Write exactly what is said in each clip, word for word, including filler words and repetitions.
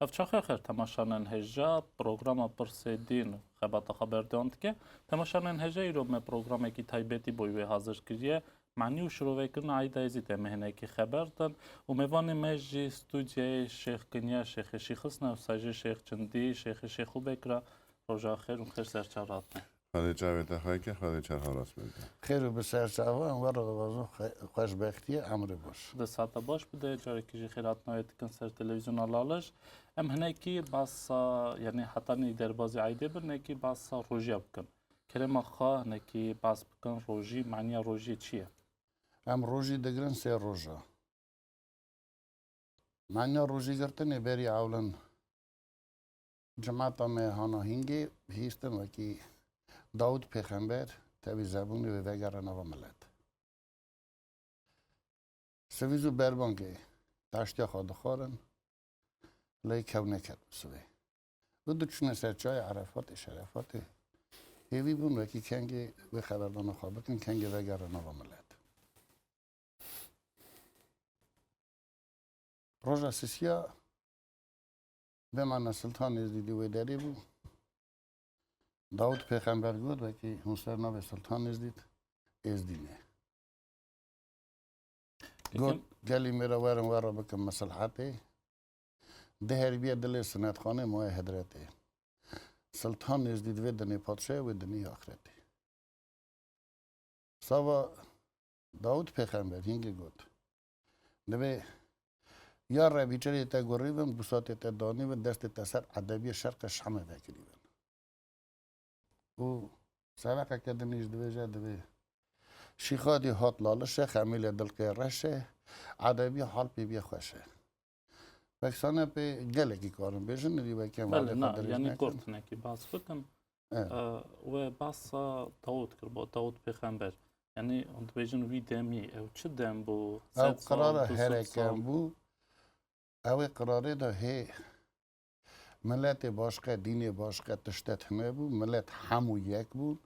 Ev çaxê xêr temaşanên hêja, programa Pirsê Dîn xebata xwe berdewan dike. Temaşanên hêja, îro me programekî taybetî bo wê hazir kiriye. Manî û şirovekirina Eyda Êzîdê em hinekî xeber din û mêvanê me jî stûdyayê Şêx Kinya, Şêxê Şîxisna û Sajê Şêx Çindî, Şêxê Şêxû Bekra. Roja xêr û xêr ser çav hatine. Xwedê çavê te xweş ke, Xwedê çerxa rast bike. Xêr û bi ser çavan we re dixwazim xwe-, xweşbextiyê, emrê baş. Di saeta baş bide, carekî jî xêrhatina wê dikin ser televîzyona Laliş. Em hinekî basa, yanî hetanî derbazî eydê bin, hinekî basa rojiya bikin. Kerema xwe hinekî bas bikin, rojî, maniya rojiyê çi ye? Em rojî digirin sê roja. Manya rojîgirtinê berî ewlin cimata me hana hîngê bihîstin wekî Dawûd pêxember tevî zebûnê wê vegere nava milet. Sivîz û berbangê taştiya xwe dixwarin, lê kew neket bi sivê. Û diçûne ser çayê Erefatê, Şerefatê. Hêvî bûn wekî kengê wê xeberdana xwe bikin, kengê vegere nava milet. Roja sisiya bêmane Siltan Êzdî di wê derê bû. Dawud pêxember got, wekî hûn ser navê Siltan Êzdî, Êzdî ne. Got, gelî mêra werin we re bikin misilhetê. Di herbiye dilê sinetxanê moye hedretê. Siltan Êzdî divê dinê padşahê wê dinê axretê. Sava Dawud pêxember hîngê got. Divê ya Rebî çirê te gurî bin, busatê te danî bin, destê te ser edebiyê şerqê Şamê vekirî bin. Û seveqeke din jî divêje, divê Şîxadî hat lalişe, xemîlê dilqê reşe, edebiyê hal pê bîye xweşe. Veksanepê gelekî karin bêjin, nirî weke em Belê, na, yanî nekin. Kurt hinekî bas bikin. E. E, we basa Dawud kir, bo Dawud pêxember. Yanî hûn dibêjin wî demî, ew çi dem bû? Ew sed sal, qirara du sed hereken sal. Bû. Ew ê qirarê de hê miletê başqe, dînê başqe tiştet hine bû. Milet hemû yek bûn.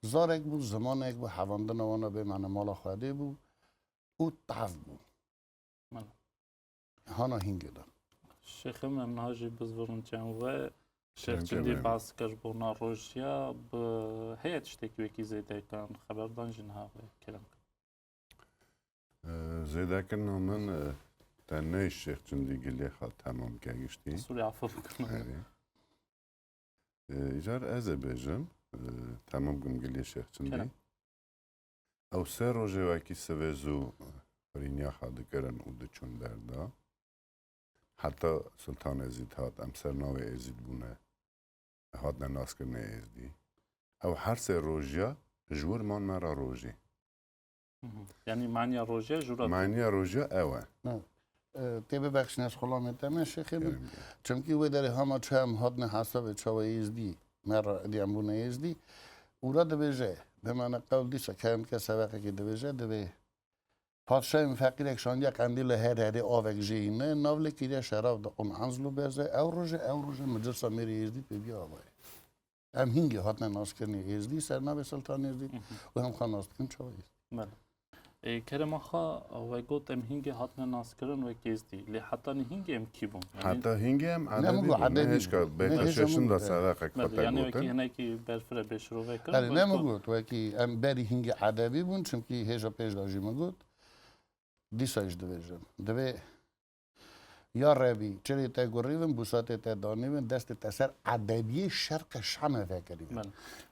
Zarek bû, zimanek bû, hevandina wana bêmane mala Xwedê bû û tev bû. Mala. Hana hîngê de. Şêxê me niha jî bizvirin çend we. Şêx Çindî bas kir bona rojiya bi heye tiştekî wekî zêde kan xeberdan jî niha we kerem kir. E, zêdekirina min, e, te ney Şêx Çindî gilê xwe temam ke giştî. Sûrî afû bikin. Erê. E, îcar ez ê bêjim, e, temam kim gilê Şêx Çindî. Kerem. Ew sê rojê wekî sivê zû, e, xirîniya xwe dikirin û diçûn berda. Heta Sultan Êzîd hat, em ser navê Êzîd bûne. Hatine naskirinê Êzdî. Ew her sê rojiya ji wir man me re rojê. Mhm. Yanî maniya rojê ji re. Maniya rojiya ew e. Ne. E, tê bibexşîne ez xulamê te me şêxê min. Kerem, kerem. Çimkî wê derê hema çi em hatine hesabê çawa Êzdî, me re diyan bûne Êzdî. Û re dibêje, bimane qewl dîsa kerem ke seveqekê dibêje, dibê Padşahê min feqîrek şandiye qendîle her herê avek jê hîne, nav lê kiriye şerab de on anzlu berze, ew roje, ew roje meclisa mêrê Êzdî pê bîye avayê. Em hingê hatine naskirinê Êzdî, ser navê Siltan Êzdî, Mhm. û em xwe nas dikin çawa Êzdî. Belê. Ê, kerema xwe, we got em hingê hatine naskirin wek Êzdî. Lê hetanî hingê em kî bûn? Yanî Heta hingê em Ne min edebî got bûn. Ne edebî hêşka bûn. Ne bêta hêşa şeşim min de bûn. Seveqek Belê, xwe te yanî wekî gotin. Hinekî berfirê bêşirovekir. Erê, ne min got, wekî em berî hingê edebî bûn, çimkî hêja pêş de jî min got, dîsa jî dibêjim. Divê, ya Rebî, çirê te gurî bin, busatê te danî bin, destê te ser edebiyê şerqê Şamê vekirî bin. Belê.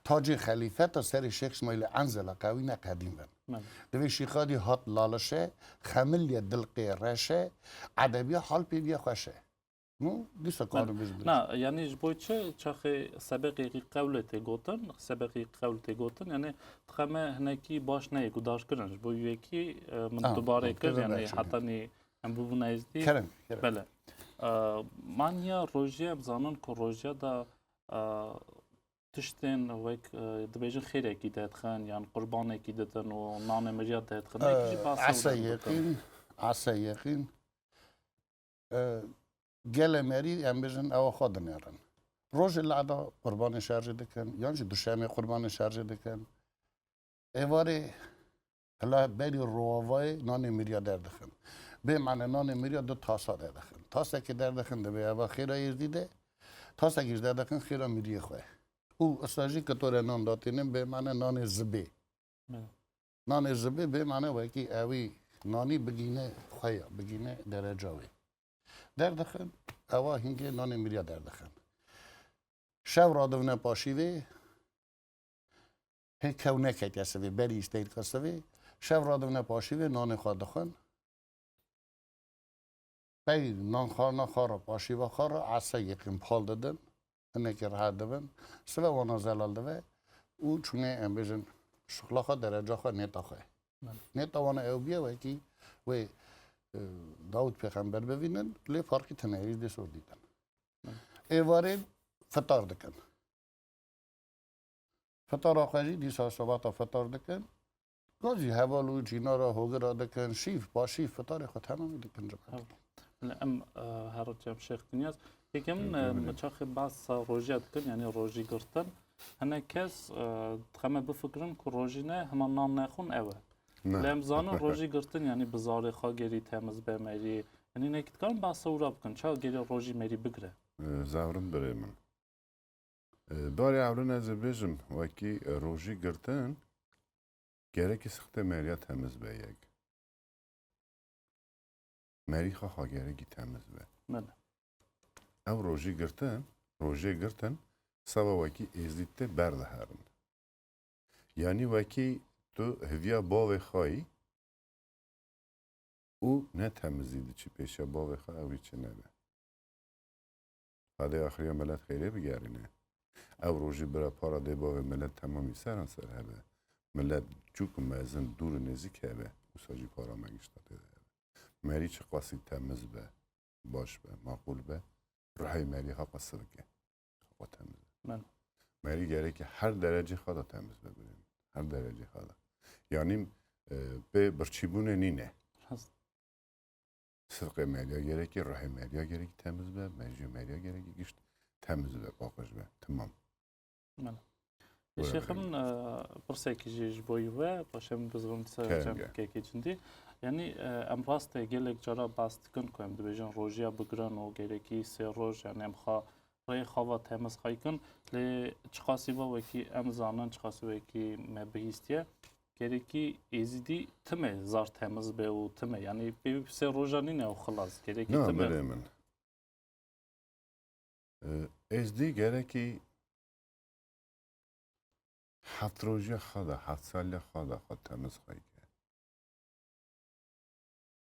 Tacê xelîfeta serê Şêx Îsmaîlê Enzelê qewîne qedîm bin. Belê. Divê Şîxadî hat lalişe, xemilye dilqê reşe, edebiya hal pê bîye xweşe. Nû dîsa karin bêjin. Na, yanî ji bo çi çaxê sebeqê qewlê tê gotin, sebeqê qewl tê gotin, yanî dixeme hinekî baş neyê guhdar kirin. Ji bo yekî, e, min Ah, dubare kir, yanî hetanî em bûbûne Êzdî. Kerem, kerem. Belê. E, maniya rojiyê em zanin ku rojiya de, e, tiştên wek, e, dibêjin xêrekî derdixin, yan qurbanekî didin û nanê mirya derdixin. Hinekî jî E, bahsa esa wê bikin. Yeqîn, esa yeqîn. E, gelê merî, em bêjin, ewa xwe dinêrin. Rojê lada qurbanê şerjê dikin, yan jî duşemê qurbanê şerjê dikin. Êvarê hela berî rovayê nanê mirya derdixin. Bê mane nanê miriya du tasa derdixin. Tasekê derdixin dibê eva xêra Êzdî de, tasekî jî derdixin xêra miriyê xwe. Û esa jî kitore nan datînin bê mane nanê zibê. Belê. Nanê zibê bê mane wekî ewî nanî bigîne xwe ya, bigîne dereca wê. Derdixin, ewa hingê nanê miriya derdixin. Şev radivine paşîvê, hê kew neketiye sivê, berî îstêrka sivê, şev radivine paşîvê nanê xwe dixwin. Pey nan xwarina xwe re, paşîva xwe re, esa yekîn pal didin, hinekî rehet dibin, sive wana zelal dive û çûnê em bêjin şixla xwe, dereca xwe, nêta xwe. Belê. Nêta wana ew bûye wekî wê, e, Dawûd Pêxember bivînin, lê farqî tune ye, Êzdî sor dîtin. Belê. Êvarê fitar dikin. Fitara xwe jî dîsa sabata fitar dikin. Gazî heval û cînara hogir a dikin, şîv, paşîv fitarê xwe temamî dikin ji ber. Hev. Lê em, e, her rojê em Şêx Dinyaz. Yekem, e, Teşekkür ederim. Çaxê behsa rojiya dikin, yanî rojî girtin. Hinek kes, e, dixeme bifikirin ku rojî ne, hema nan nexwin ew e. Ne. Lê em zanin rojî girtin, yanî bi zarê xwe gerî temiz be merî. Yanî hinek dikarin behsa wira bikin, çawa gerî rojî merî bigire? E, zewrin birê min. E, barê ewlin ez ê bêjim, wekî, e, rojî girtin, gerekî sixtê meriya temiz be yek. Merî xwe xwe gerekî temiz be. Belê. Ew rojî girtin, rojê girtin, seba wekî Êzdî tê berdiherin. Yanî wekî tu hiviya bavê xwe yî û ne temizî diçî pêşiya bavê xwe, ew ê çi nebe. Qadê axiriya milet xêrê bigerîne. Ew rojî bira para dê bavê milet temamî seran ser hebe. Milet çûk û mezin dûr û nêzîk hebe. Wisa jî para me gişta tê de hebe. Merî çiqasî temiz be, baş be, maqûl be, ruhê merî hapa sivik e. Hapa temiz e. Belê. Merî gerekî her derecê xwe de temiz be birê min. Her derecê xwe de. Yanî, e, pê birçîbûnê nîne. Rast. Sidqê meriya gerekî, ruhê meriya gerekî temiz be, mercê meriya gerekî gişt temiz be, paqij be. Tamam. Belê. Buyurun Şêxim, efendim. E, pirsekî jî ji bo we, paşê min bizivim ser Kerem çend gel. Fikekî cindî. Yanî, e, em rastê gelek cara behs dikin ku em dibêjin rojiya bigirin û gerekî sê roj, yanî em xwe rê xava temiz xwe kin. Lê çiqasî va wekî em zanin, çiqasî wekî me bihîstiye. Gerekî Êzidî time zar temiz be û time. Yanî pê sê roja nîne û xilas. Gerekî Na, time. Birê min. Êzdî gerekî heft rojiya xwe de, heft saliya xwe de xwe temiz xwe ke.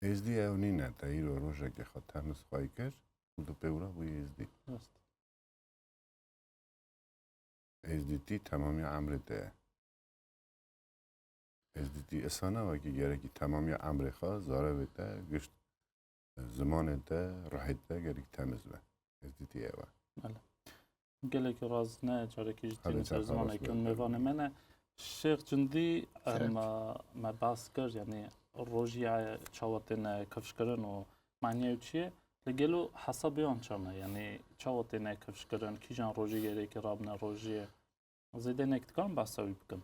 Êzdî ew nîne, te îro rojekê xwe temiz xwe kir û tu pê wira bûyî Êzdî. Rast. Êzdîtî temamiya emrê te ye. Êzdîtî isana wekî gerekî temamiya emrê xwe, zarevê te, gişt zimanê te, ruhê te gerek temiz be. Êzdîtî ew e. Belê. Gelekî raz ne, carekî ji Hadi tînin ser çaxa rast zimanekî be. Mêvanê me ne. Şêx Cindî, em, Kerem. E, me behs kir, yanî rojî çawa têne kifşkirin û maniya wî çi ye? Li gelo hesabê wan çawa ne? Yanî çawa têne kifşkirin? Kîjan rojî gerekî rabine rojiyê? Zêde nek dikarin behsa wî bikin.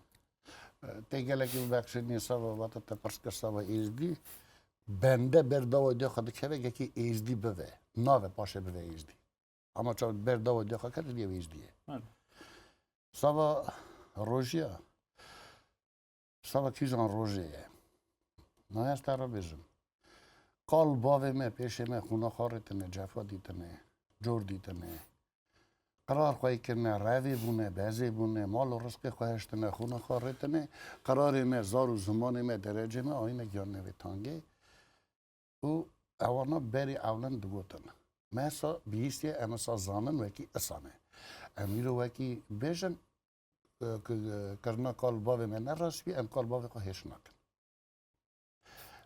Tê gelekî bibexşînî sava vata te pirs kir sava Êzdî. Bende ber dawa dê xwe dikeve gekî Êzdî bive. Nave paşê bive Êzdî. Ama çav ber dawa dê xwe kir diye Êzdî ye. Belê. Sava rojiya. Sava kîjan rojê ye. Naya ez te re bêjim. Qal bavê me, pêşê me xûna xwe rêtine, cefa dîtine, cor dîtine. Qirar xwe kirine, revê bûne, bezê bûne, mal û rizqê xwe hiştine, xûna xwe rêtine. Qirarê me, zar û zimanê me, derecê me, ayîne giyanine vê tangê. Û ewana berî ewlin digotin. Me sa bihîstiye, em sa zanin wekî isa ne. Em îro wekî bêjin, e, ki, e, kirina kal bavê me ne rast bî, em kal bavê xwe hêş nakin.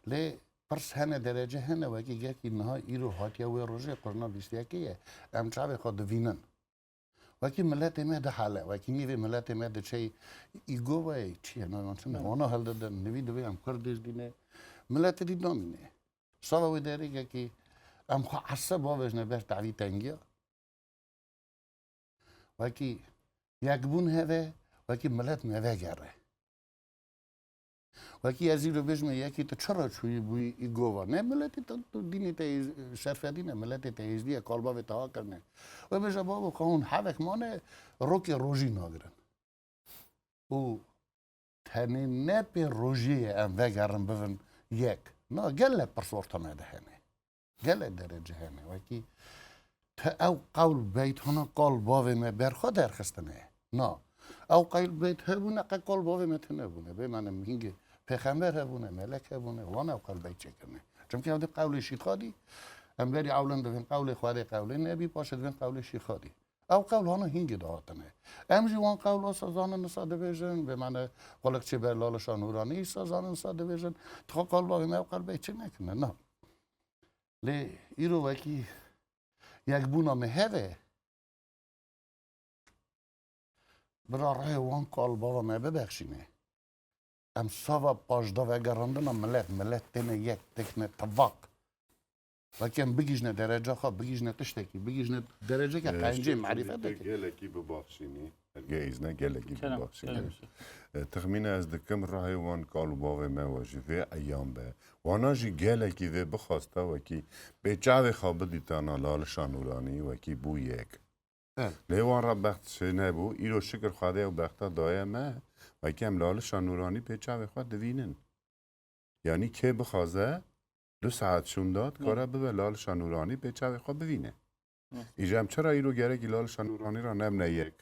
Lê pirs hene, derece hene, wekî gekî niha îro hatiye wê rojê qurna bîst yekê ye. Em çavê xwe divînin. Wekî miletê me dihele, wekî nîvê miletê me diçe îgo ve çi ye, naywan çi ne? Hı. Wana hildidin, nivî divê em Kurd dî ne. Miletê dî namîne. Sava wê derê gekî em xwe ese bavêjne ber tevî tengiya. Wekî yekbûn heve, wekî milet me vegere. Wekî ez îro bêjime yekî tu çira çûyî bûyî î gova? Ne miletê te, tu dînê te êz-, şerfedî ne, miletê te êzdî ye, kalbavê te ha kirine. Wê bêje babo ka hûn hevek mane rokê rojî nagirin. Û tenê ne pê rojiyê ye em vegerin bivin yek. Na gelek pirs orta me de hene. Gelek derece hene. Wekî te ew qewl beyt hana kal bavê me berxwe derxistine. Na. Ew qewl beyt hebûne qe kal bavê me tune bûne. Bê mane hingê pêxember hebûne, melek hebûne. Wan ew qewl beyt çêkirine. Çimkî ew di qewlê şîxadî, em berî ewlin divin qewlê Xwedê qewlê nebî, paşê divin qewlê şîxadî. Ew qewl hana hingê dihatine. Em jî wan qewla sa zanin nisa dibêjin, bê mane qulikçê ber Lalişa Nûranî sa zanin nisa dibêjin. Tixwe kal bavê me ew qewl beyt çê nekirine. Na. Lê îro wekî yekbûna me heve, bira rihê wan kal bava me bibexşîne. Em sava paşda vegerandina milet, milet têne yek, têkne tivak. Wekî em bigihîjne dereca xwe, bigihîjne tiştekî, bigihîjne dereceke Ee, qencê, ştê merîfetekî. Gelekî bibaxşînî. Herge îzne gelekî Kerem, bibaxşînî. Kerem. Ee, texmîna ez dikim rahê wan kal û bavê me wa jî vê eyan be. Wana jî gelekî vê bixwasta wekî pê çavê xwe bidîtana Lalişa Nûranî wekî bû yek. Evet. Lê wan re bext çê nebû. Îro şikir Xwedê ew bexta daye me. Wekî em Lalişa Nûranî pê çavê xwe divînin. Yanî kê bixwaze du saet şûnda dikare bibe Lalişa Nûranî pê çavê xwe bivîne. Evet. Îja em çira îro gerekî Lalişa Nûranî re nebine yek?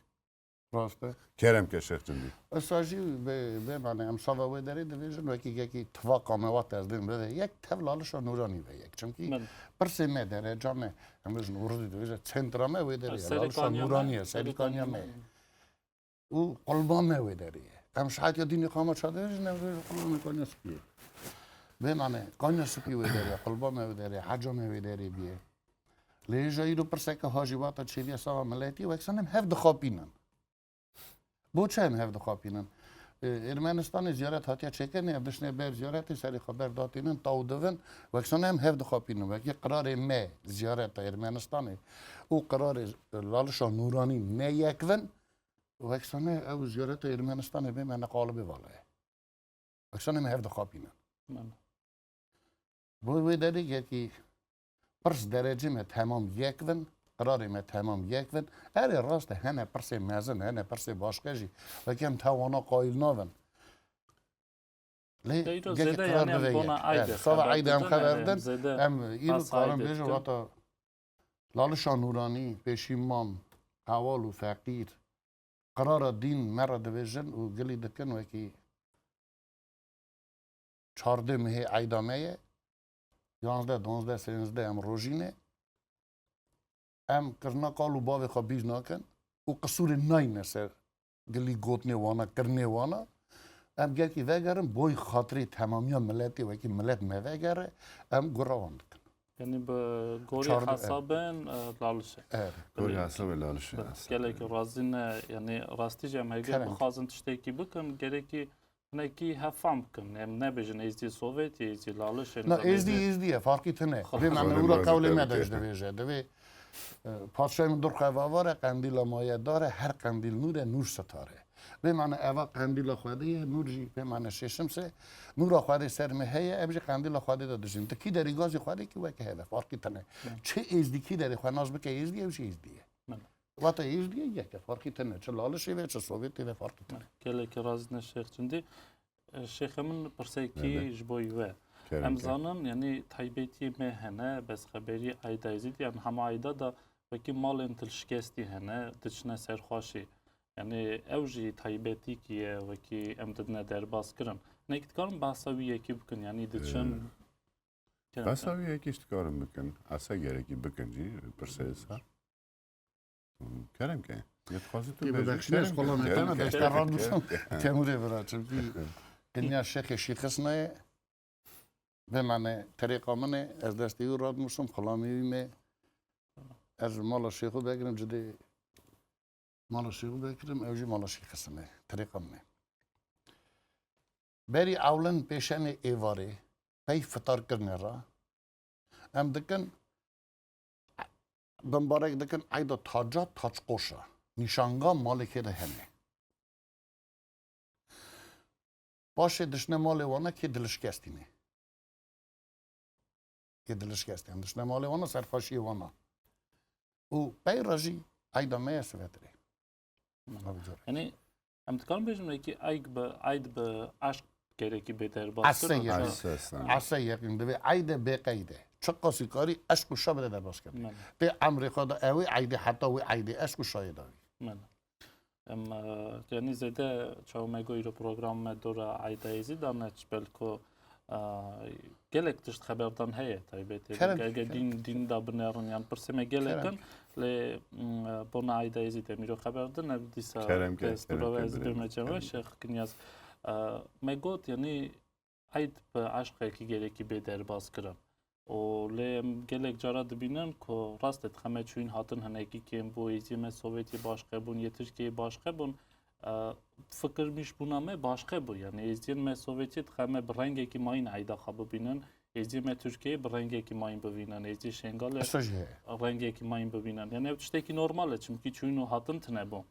Rast e. Kerem ke Şêx Cindî. Esa jî bê, bê mane em sava wê derê divêjin, wekî yekî tivaka me wat ez dêm bide yek, tev Lalişa Nûranî ve yek. Çimkî Belê. Pirsê me, dereca me, em bêjin û rizî divêje, centra me wê derê ye. Serê Lalişa kaniya me, Nûranî ye, serê serî kaniya kaniya me me. ye. Û qulba me wê derê ye. Em şahitiya dînê qama ça divêjin, em divêjin qulba me kaniya spî ye. Bê mane, kaniya spî wê derê ye, qulba me wê derê ye, heca me wê derê bîye. Lê hêja îro pirseke ha jî wata çêbiye sava miletî, wek sanem hev dixapînin. Bo çi em hev dixapînin? Ê, Ermenistanê ziyaret hatiye çêkirinê, ev dişnê ber ziyaretê serê xwe ber datînin, taw divin, wek sona em hev dixapînin. Wekî qirarê me ziyareta Ermenistanê û qirarê Lalişa Nûranî ne yek vin, wek sona ew ziyareta Ermenistanê bê me ne qalibê vala ye. Wek sona em hev dixapînin. Belê. Bo wê derê yekî pirs derecê me temam yek vin, qirarê me temam yek vin. Erê rast e, hene pirsê mezin, hene pirsê başqe jî. Wekî em tewana qayîl navin. Lê Te îro yekî zêde qirar yani em bive bona yek. Ayde Evet, sava xeber Ayde em didin, xeber em didin. zêde Em îro basa karin Ayde bêjin dikin. Wata Lalişa Nûranî, pêşîman, hewal û feqîr, qirara dîn me re divêjin û gilî dikin wekî çardeh mehê eyda me ye, yanzdeh, donzdeh, sêzdeh em rojîne. Em kirina kal û bavê xwe bîr nakin û qisûrê nayne ser gilî gotinê wana, kirinê wana. Em gelkî vegerin, boy xatirê temamiya miletê wekî milet me vegere, em gura wan dikin. Yanî bi gorî Çar-, hesabên, e, Lalişê. Evet. Gorî hesabê Lalişê. Gelekî razî ne, yanî rastî jî em hege Kerem. bixwazin tiştekî bikin, gerekî hinekî hevfam bikin. Em nebêjin Êzdî Sovyetî, Êzdî Lalişê, Na, nizam Êzdî Êzdî. Êzdî ye, farqî tine. Xwe Bê mane Xwe ûra mane qewlê me de Êzdî. ji divêje. Divê, e, padşahê min dur xwe vavare, qendîla maye dare, her qendîl nûr e, nûr sitare. Bê mane eva qendîla Xwedê ye, nûr jî bê mane şêşim se, nûra Xwedê ser me heye, em jî qendîla Xwedê de dijîn. Di kî derî gazî Xwedê kî weke heve, farqî tine. Hı. Çi Êzdî kî derê xwe nas bike Êzdî, ew jî Êzdî ye. Hı. Wata Êzdî ye yek e, farqî tine. Çi Lalişê ve, çi Sovyetê ve farqî tine. Gelekî razî ne Şêx Cindî. E, Şêxê min pirsekî Belê. ji bo we. Kerem Em ke. zanin, yanî taybetî me hene, bes xeberî Ayda Êzîdî, em hema Ayda da wekî malên dilşikestî hene, diçine ser xweşî. Yanî ew jî taybetîkî ye, wekî em didine derbas kirin. Nek dikarin behsa wî yekî bikin, yanî diçin Ee, Kerem behsa ke. wî yekî jî dikarin bikin. Esa gerekî bikin jî, pirsê esa. Kerem ke. Yê dixwazî tu Yê bêjî, bibexşîne, kerem ez ke, kola kerem nefeme, ke, beşte kerem ke, radbûsam. kerem ke. Temûrê bira, çimkî dinya şêxê şîxisna ye. Vê mane terêqa min e, ez destê wî radmûsim, xulamê wî me. Ez mala şêxû begirim, cidê mala şêxû begirim, ew jî mala şîxisna ye. Terêqa min e. Berî ewlin pêşenê êvarê, pey fitarkirinê re, em dikin, bimbarek dikin eyda taca, tacqoşa. Nîşanga malê kê de hene. Paşê dişne malê wana kê dilişkestîne. Kê dilişkestîne. Dişne malê wana serpaşiyê wana. Û peyra jî eyda me ye sivetirê. Yanî, em dikarin bêjin wekî eyg bi, eyd bi eşq gerekî bê derbas Ese kirin. Yeqîn. Ese, ese. Ese Yeqîn divê eyde bê qeyde. Çiqasî karî eşq û şa bide derbas kirin. Mele. Tê emrê xwe de ew ê eydê heta wê eydê eşq û şayê dawî. Mele. Em, e, yanî zêde çawa me got îro program me dora eyda êzî dane, belko, e, gelek tişt xeberdan heye taybetê. Kerem, Ege kerem. Dîn, dîn da binerin yan pirsê me gelek Kerem. In, lê, m, bona eyda êzî demîro xeber din, ev dîsa Kerem ke, dest kerem bira ke, ez birê bê me min, cem kerem. Şêx Kinyaz. E, me got, yanî eyd bi eşqekî gerekî bê derbas kirin. Û lê em gelek cara dibînin ku rast e, dixeme çûyîn hatin hinekî kêm bû, êziyê me Sovyetiyê başqe bûn, yê Tirkiyeyê başqe bûn. E, fikir mîş bûna me başqe bû. Yanî êziyên me Sovyetiyê dixeme bi rengekî mayîn eyda xwe bibînin. Êziyê me Tirkiyeyê bi rengekî mayîn bibînin. Êziyê Şengalê Esa jî heye. Rengekî mayîn bibînin. Yanî ev tiştekî normal e, çimkî çûyîn û hatin tine bû.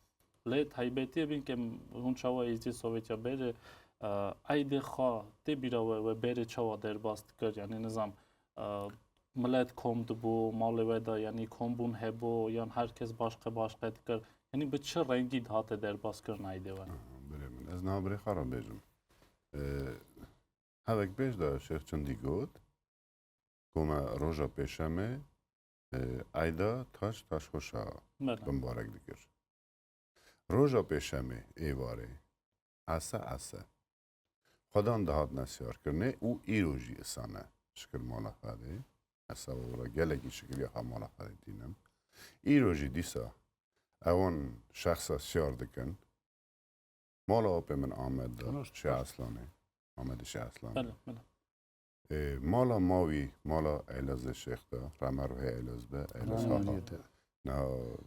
Lê taybetiyê bîn ke hûn çawa êziyê Sovyetiya berê, e, eydê xwe tê bîra we, we berê çawa derbas dikir? Yanî nizam, e, milet kom dibû, malê we de, yanî kombûn hebû, yan her kes başqe başqe dikir? Yanî bi çi rengî dihate derbaskirin eydê we? Aha, birê min. Ez niha birê xwe re bêjim. E, Hevek pêş de Şêx Çindî got, ku me roja pêşemê, e, eyda taş taşxweşa Bele. Bimbarek dikir. Roja pêşemê êvarê, ese ese. Xwedan dihatine siyarkirinê û îro jî isane. Şikir mala Xwedê. Esa wira gelekî şikiriya xwe mala Xwedê tînim. Îro jî dîsa ewan şexsa siyar dikin. Mala apê min Amed de, Rast, Şêx rast. Eslanê. Amedê Şêx Eslanê. Bele, bele. Ê, mala mawî, mala Eylazê Şêx de, reme ruhê Eylaz be, Eylaz Reme Haha. Niyete. Niha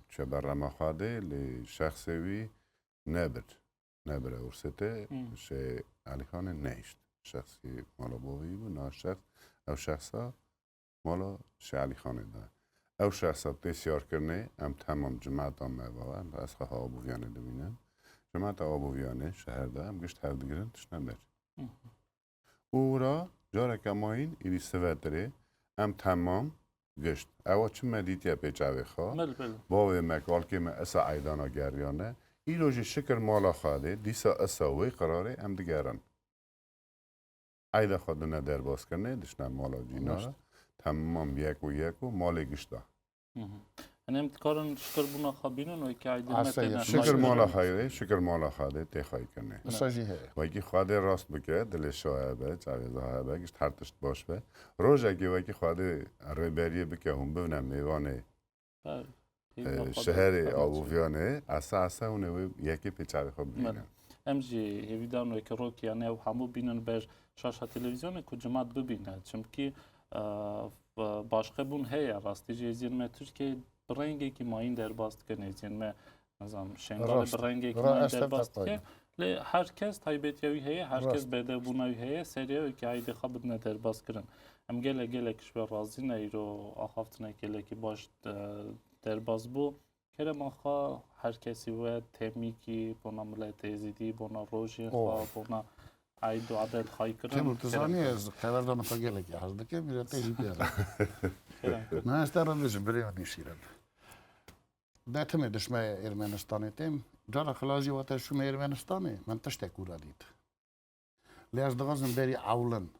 çe ber rema Xwedê, lê şexsê wî nebir. Nebire Ursete, Hmm. Şêx Elîxanê nehişt. Şexsî mala bavê wî bû, niha şexs, ew şexsa mala Şêx Elîxanê de. Ew şexsa tê siyarkirinê, em temam cimata me va, em ez xwe ha Abûviyanê dibînim. Cimata Abûviyanê, şeher de, em gişt hev digirin, tiştine ber. Hı hı. Û wira, careke mayîn, îrî sivetirê, em temam gişt. Ewa çi me dîtiye pê çavê xwe. Bil, bil. Bavê me, kalkê me, esa eydana geriyane. Îro jî şikir mala Xwedê, dîsa esa wê qirarê em digerin. Eyda xwe dine derbaskirinê, dişne mala cîna, Rast. Temam yek û yek û malê gişta. Hı hı. Yanî em dikarin şikirbûna xwe bînin, wekî eydê me Asa têne yek. Şikir mala Xwedê, şikir mala Xwedê tê xweykirinê. Esa jî heye. Wekî Xwedê rast bike, dilê şa hebe, çavêza hebe, gişt her tişt baş be. Rojekê wekî Xwedê rêberiyê bike, hûn bibine mêvanê Her, e, hêva xwe şeherê de Abûviyanê, esa esa hûn ê wê yekê pê çavê xwe bibînin. Em jî hêvî dan weke rokî, yanî ew hemû bînin ber şaşa televîzyonê ku cimat bibîne. Çimkî, e, f-, başqebûn heye. Rastî jî êziyên me Tirkiyeyê bi rengekî mayîn derbas dikin. Êziyên me, nizam, Şengalê Rast. bi rengekî Ra mayîn ez derbas tev dike. Lê her kes taybetiya wî heye, her kes Rast. bedewbûna wî heye, serê ew ki eydê xwe bidine derbas kirin. Em gelek gelek ji we razî ne, îro axaftinek gelekî baş, e, derbas bû. Kerema xwe her kesî we temîkî bona miletê Êzidî, bona rojên xwe, Oh. bona eyd û edet xwey kirin. Timur, tu Kerem zanî xwe. ez qeverdana xwe gelekî hez dikim, mîra te jî bêre. Kerem xwe. Na ez te re bijim, birê min nêşîrin. De timê dişme Ermenistanê têm. Cara xilajî wate şûme Ermenistanê, min tiştek wira dît. Lê ez dixwazim berî ewlin.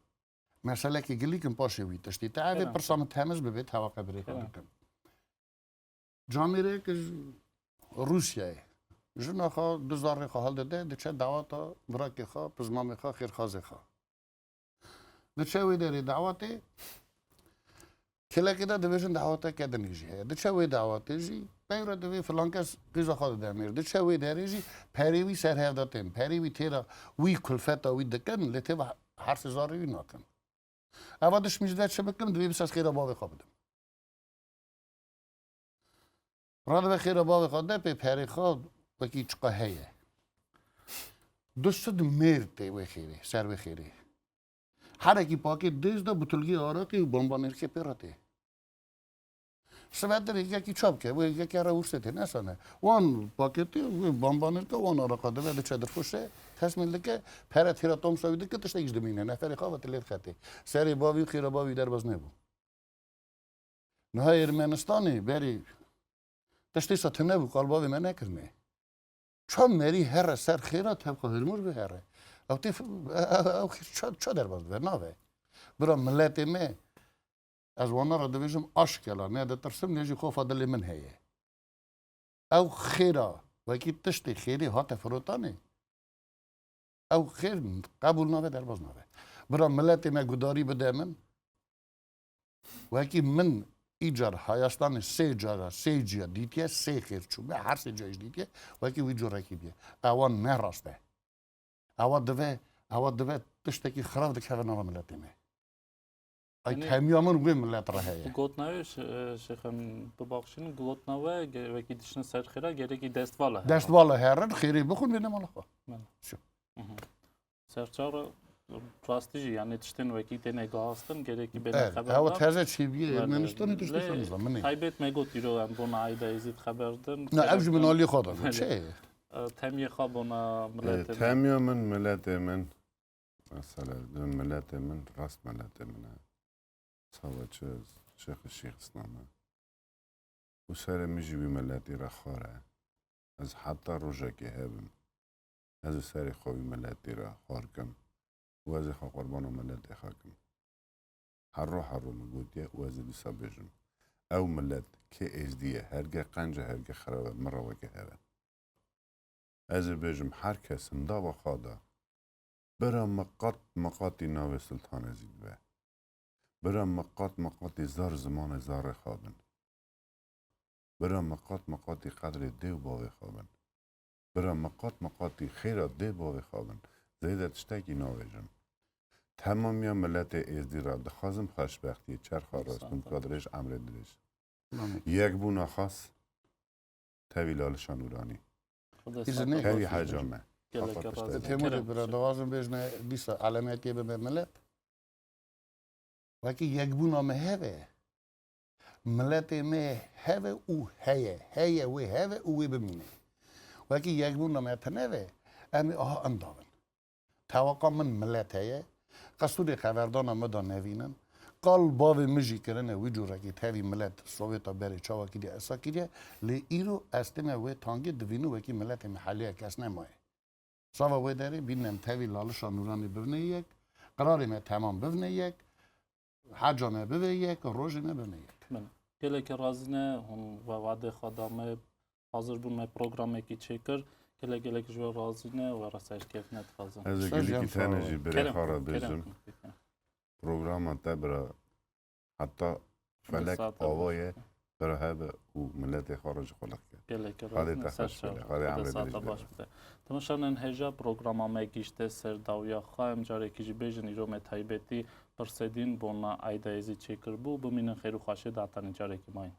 Meselekî gilî kim paşê wî tiştî. Te evê Kerem. pirsa min temiz bibêt, hewa qebrê xwe Kerem. dikim. Camêrek ji Rûsyayê. Jina xwe du zarrê xwe hildide, diçe dawata birakê xwe, pizmamê xwe, xêrxazê xwe. Diçe wê derê dawatê, kêlekê de dibêjin dawateke din jî heye. Diçe wê dawatê jî, peyre divê filan kes qîza xwe dide mêr. Diçe wê derê jî, perê wî ser hev de tên. Perê wî têra wî kulfeta wî dikin, lê têva hersê zarê wî nakin. Eva dişmî ji de çi bikim, divê bi ser xêra bavê xwe bidim. Radibe xêra bavê xwe de pê perê xwe wekî çiqa heye. Du sed mêr tê wê xêrê, ser wê xêrê. Herekî pakêt dêz de butulgê araqê û bomba nêrkê pê re tê. Sibe dirê yekî çap ke, wê yekê re wurse tê, nesane. Wan pakêtê, wê bomba nêrke, wan araqa dibe diçe dirxuşe, Tesmîl dike, pere têra tomsa wî dike, tiştekî ji dimîne. Neferê xwe ve tu lê dixetê. Serê bavî û xêra bavî derbas nebû. Niha Ermenistanê berî tiştê sa tune bû, qal bavê me nekirine. Ça merî here ser xêra, tevqa Hurmuz bi here. Ew tê f-, ew xêr ça, ça derbas dibe, nave. Bira miletê me, ez wana re dibêjim aşkela, ne ditirsim, ne jî xofa dilê min heye. Ew xêra, wekî tiştê xêrê hate firotanê. Ew xêr qebûl nabe, derbas nabe. Bira miletê me gudarî bide min. Wekî min îcar Hayastanê sê cara, sê ciya dîtiye, sê xêr çûme, her sê ciya jî dîtiye, wekî wî curekî diye. Ewa ne rast e. Ewa dibe, ewa dibe tiştekî xirab dikeve nava miletê me. Ay, yanî, temiya min wê milet re heye. Gotina wê, şe-, şêxem bibaxşînin, gotina we ge-, wekî dişine ser xêra, gerekî destvala herin. Destvala herin, xêrê bixwin, bêne mala xwe. Bele. Şu. Mhm. Serçar rastî jî, yanî tiştên wekî têne guhastin, gerekî bêne, evet, xeber hewa dan. Teze çêbiyê, bele, Ermenistanê tiştê lê sanizda, min ê. Taybet me got îro em bona Ayda Êzîd xeber din. Na, ev ji min alî xwe da, bele, çi? E, temiyê xwe bona, e, miletê min. Temiya min, miletê min. Mesela, di miletê min, rast miletê min e. Sava çi, Şêx Şêx Îslam e. Û serê min jî wî miletî re xar e. Ez heta rojekê hebim, ez ê serê xwe wî miletî re xar kim. Û ez ê xwe qurbana miletê xwe kim. Herro herro min gotiye û ez ê dîsa bêjim. Ew milet kê êzdî ye, herge qenc e, herge xirab e, min re weke hev e. Ez ê bêjim, her kes hindava xwe da. Bira miqat miqatî navê Sultan Êzîd be. Bira miqat miqatî zar zimanê zarê xwe bin. Bira miqat miqatî qedrê dê û bavê xwe bin. Bira miqat miqatî xêra dê bavê xwe bin. Zêde tiştekî navêjim. Temamiya miletê Êzdî re dixwazim xweşbextiyê, çerxa rast, nimka dirêj, emrê dirêj. Yekbûna xas tevî Lalişa Nûranî. Xwedê, îzin sata, tevî baş be. Heca me. Gelek, Hata razî piştevî. Temûrê bira, dixwazim bêjne dîsa elametiye bibe milet. Wekî yekbûna me heve. Miletê me heve û heye. Heye wê heve û wê bimîne. Wekî yekbûna me tine ve, em ê aha indavin. Tewaqa min milet heye. Qesûrê xeverdana min da nevînin. Qal bavê min jî kirine wî curekî tevî milet Sowêta berê çawa kiriye, esa kiriye. Lê îro ez têne wê tangê divînim wekî miletê me heliye kes nemaye. Sava wê derê bînin em tevî Lalişa Nûranê bivine yek. Qirarê me temam bivine yek. Heca me bibe yek, rojê me bibine yek. Min gelekî razî ne, hûn ve wadê xwe da me, hazir bûn me programekî çêkir. Gelek gelek ji we razî ne, we re serkeftin dixwazim. Ez ê gelekî tenê jî birê xwe re bêjim. Kerem, kerem. Programa te bira heta felek ava ye, bira hebe û miletê xwe re jî xuliq ke. Gelekî razî ne, ser çav. Xwedê emrê dirêj bide. Temaşanên hêja, programa me gihîşte ser dawiya xwe. Em carekî jî bêjin, îro me taybetî pirsê dîn bona Ayda Êzîd çêkiribû. Bimînin xêr û xweşiyê, da hetanî carekî mayîn.